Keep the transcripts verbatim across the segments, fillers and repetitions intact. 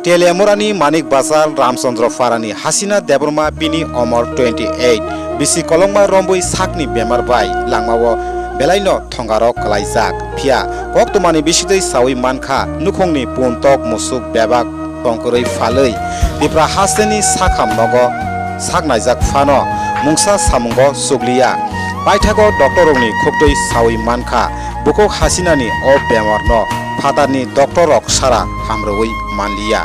Teliamurani Manik Bazar Ramchandra Pharani Hasina Debbarma bini omor twenty eight, bisi kolokma rombwi sakni bemar bai langmao belaino thongarok kwlaijak. Phiya koktwmani bisitwi sawi mankha, nukhungni puntok musuk bebak tongkwrwi phalwi Tipra hasteni sakham nogo sak naijak phano mungsa samungo chukliya. Paithago doctorrokni khuktwi sawi mankha, bukhuk hasinani o bemarno phatarni doctorrok sara hamrwui manliya.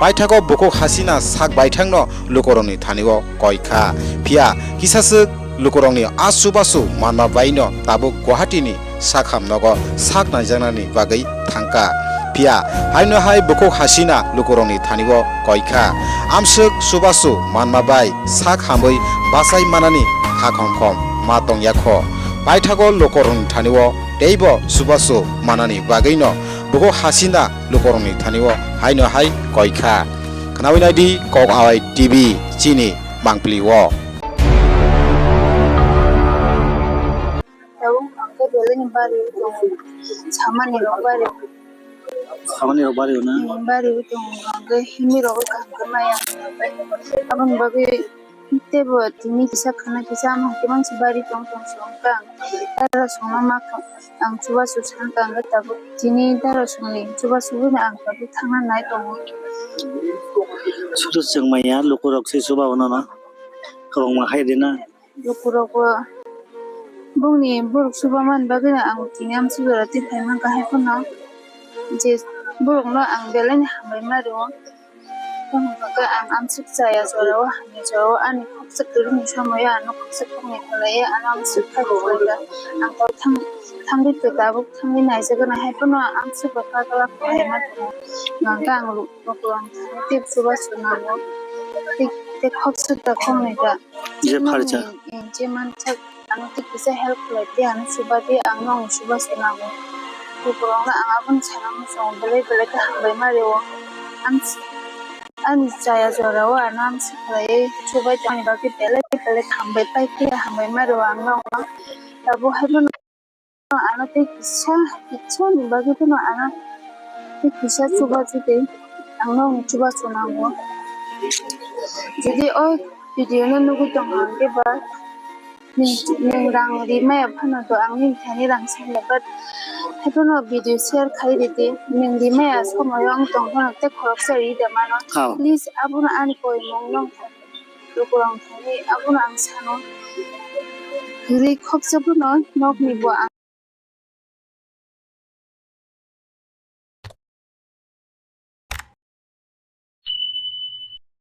Paithago bukhuk hasina sak baithangno lukurokni thanio koikha. Phiya kisaswk lukurokni a chubachu manma baino tabuk Guwahatini sakham nogo sak naijaknani bagwi thangkha. Phiya haino hai bukhuk hasina lukurokni thanio koikha. Amswk chubachu manma bai sak hamwi bachai manani kha khom khom ma tongya kho. Paithago lukurokni thanio teibo chubachu manani bagwino bukhuk hasina lukurokni thanio haino hai koikha. Khnawi naidi Kok Awai T V chini mangpili o. Tabuk ang khe belai ni bari tongo. Samani rok bari. Samani rok bari o na? Hmm, bari o tongo. Ang khe himni rok kaham khe maya. Aboni bagwi teibo tini kisa khana kisa ama khe mansi bari tong tong se wngkha ang. Dara songma ma kha ang chubachu sankha ang khe tabuk tini dara songni chubachu bai no ang tabuk thangna nai tongo. Sudu chwng maya lukurok se chuba o nono kwbangma hai rina. Lukurokbo bongni borok chuba mani bagwino ang tini amswk jora twi phai mankha, hai phano je borokno ang belai ni hambai ma rwo. Tamo hwnkhe ang amswk chaya jorao hamya jorao ani khoroksa kwrwngni somoio ano khoroksa khoroknwi khlaiwi ano amswk khairokgwi ang tabuk thang-, thangwi tabuk thangwi naijakgwi hai phano amswk bai kaklak khlai ma tongo. Hwnkhe ang lu-, lukurok thangwi tei chubachu nango tei, tei khoroksa da khoroknwi da. Je pharcha. Nokni, eh, je mansak, ano tei kisa help khlai di, ano chuba di, ang nokni chuba se nango. Lukurokno ang abono sana muchungo, belai belai khe hambai ma rwo. Ang s-, ani chaya jorao ano amswk khlaiwi chubai tongni bagwi belai belai hambai pai khe hambai ma rwo ang nokno. Tabuk hai phano ano tei kisa, kisa ni bagwi phano ano tei kisa chubachu tei ang nokni chubachu nango. Jodi o video no nugwi tongkha hwnkhe ba nwng, nwng rang ri maya phano to ang nini thani rang sanya, but haiphano video share khai ridi, nwng ri maya somoyo wng tong phano tei khoroksa ri da mano. Please abono ani koimung no. Lukurok thani abono ang sano. Kwrwi khoksa phano nokni bo ang